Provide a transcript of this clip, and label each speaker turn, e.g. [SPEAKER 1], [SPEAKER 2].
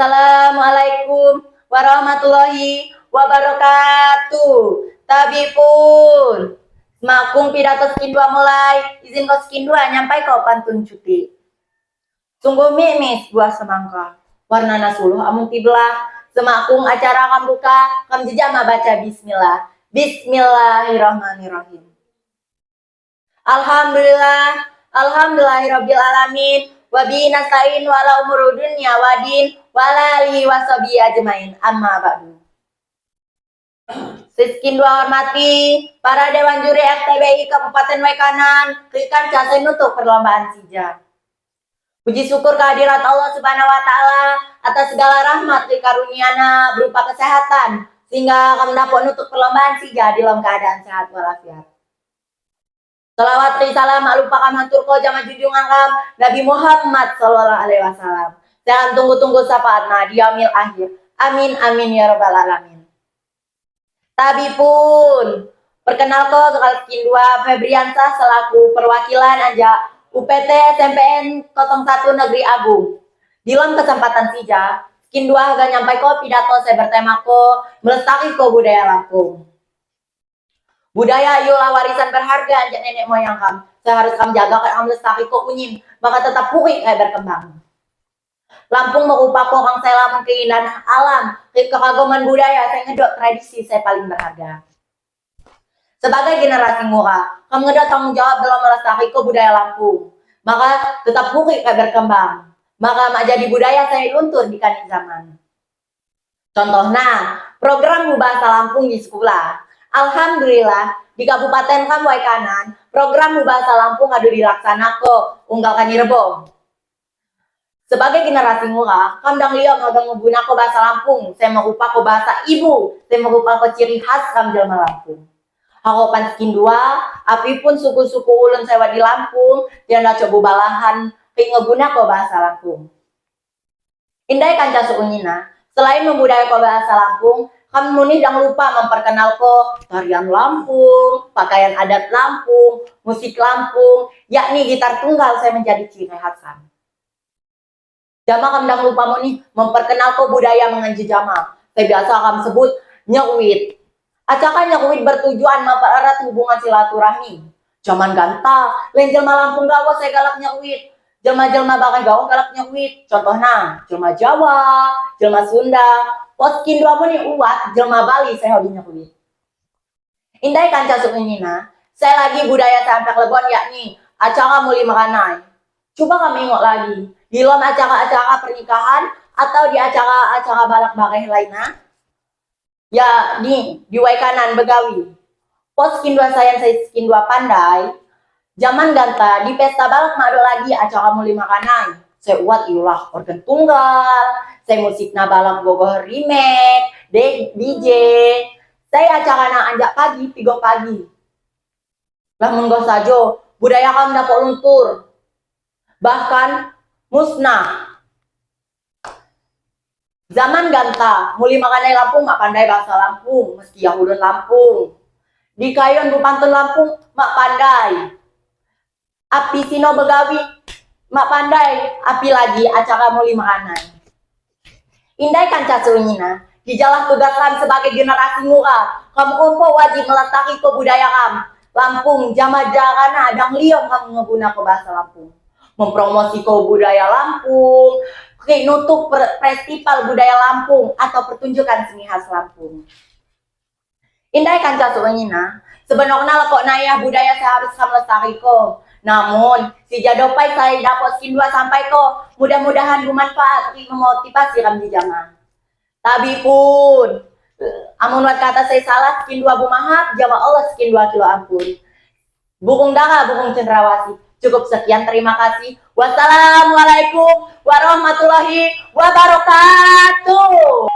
[SPEAKER 1] Assalamualaikum warahmatullahi wabarakatuh. Tabi pun. Semakung pidato skin dua mulai, izin ko skin dua nyampai ko pantun cuti. Sungguh mimis buah semangka. Warna suluh amun tibelah. Semakung acara kam buka, kam jejama baca bismillah. Bismillahirrahmanirrahim. Alhamdulillah, alhamdulillahirabbil alamin. Wa bihi nasta'in wa ala umuri dunya waddin wa ala alihi washabihi ajmain. Amma ba'du. Siskin dua hormati para dewan juri FTBI Kabupaten Way Kanan, rikan saya nutup perlombaan sija. Puji syukur kehadirat Allah Subhanahu wa Taala atas segala rahmat rik karunia berupa kesehatan sehingga kami dapat nutup perlombaan sija dalam keadaan sehat walafiat. Salawat rik salam mak lupa kam hatur ko jama junjungan kam Nabi Muhammad sallallahu alaihi wasallam. Jangan tunggu-tunggu syafaatna di yaumil akhir. Amin amin ya rabbal alamin. Tabi pun perkenalko kal skin 2 Febriansa selaku perwakilan aja UPT SMPN 01 Negeri Agung. Di dalam kesempatan sija, skin 2 haga nyampai ko pidato saya bertema ko melestari ko budaya Lampung. Budaya ialah warisan berharga anjak nenek moyang kam. Saya harus kam jaga kayak kam lestari ko unyim, maka tetap puri kayak berkembang. Lampung merupakan orang saya lamun keindahan alam, kekaguman budaya, saya ngedok tradisi saya paling berharga. Sebagai generasi ngura, kamu ngedok tanggung jawab dalam melestari ko budaya Lampung. Maka tetap puri kayak berkembang. Maka mak jadi budaya saya luntur di kaning zaman. Contohnya, program bahasa Lampung di sekolah. Alhamdulillah, di Kabupaten kam Way Kanan, program bahasa Lampung adu dilaksanako unggal kani Rebo. Sebagai generasi ngura, kam dang liok haga ngegunako bahasa Lampung. Saya merupako bahasa ibu, saya merupako ciri khas kam jelma Lampung. Harapan skin dua, api pun suku-suku ulun sewa di Lampung, tiada coba balahan ngegunako bahasa Lampung. Indai kanca suunyina, selain membudayako bahasa Lampung, kamu nih jangan lupa memperkenalko tarian Lampung, pakaian adat Lampung, musik Lampung, yakni gitar tunggal saya menjadi ciri khas. Jama kam dang lupa mo nih memperkenalko budaya mengaji jama. Saya biasa kam sebut nyewit. Acakan nyewit bertujuan mempererat hubungan silaturahmi. Zaman ganta, lain jelma Lampung gawa saya galak nyewit. Jelma-jelma bakal gawa galak nyewit. Contohnya, jelma Jawa, jelma Sunda, poskin dua muni uat, jelma Bali saya hobi nyewit. Indai kanca sukinina, saya lagi budaya sampai Lebon yakni acara muli makanai. Coba kami ingat lagi, di dalam acara-acara pernikahan atau di acara-acara balak bareh lainnya, ya di Way Kanan begawi. Pos skin dua sayang saya skin dua pandai, zaman ganta di pesta balak mado lagi acara muli makanai. Saya uat iulah organ tunggal, saya musik na balak gogoh remake, DJ, saya acara na anjak pagi, 3 pagi. Lah menggoh sajo, budaya kam dapat luntur. Bahkan musnah. Zaman ganta, muli makanai Lampung, mak pandai bahasa Lampung, meski Yahudun Lampung. Di kayon bu pantun Lampung, mak pandai. Api sino begawi, mak pandai. Api lagi acara muli makanai. Indai kanca sunyina, di jalan tugas kam sebagai generasi ngura, kamu kompo wajib melestari ko budaya kam. Lampung, jama jarana, dang liom kamu ngeguna ko bahasa Lampung. Mempromosi ko budaya Lampung, nutup festival budaya Lampung atau pertunjukan seni khas Lampung. Indai kanca sunyina, sebenarnya lekok naya budaya saya harus kam lestari ko. Namun, si jadopai saya dapat skin dua sampai ko, mudah-mudahan bermanfaat, memotivasi kam di jama. Tabi pun, amun wat kata saya salah, skin dua bumahap, jama Allah skin 2 kilo ampun. Bukung dara, bukung cendrawasih. Cukup sekian, terima kasih. Wassalamualaikum warahmatullahi wabarakatuh.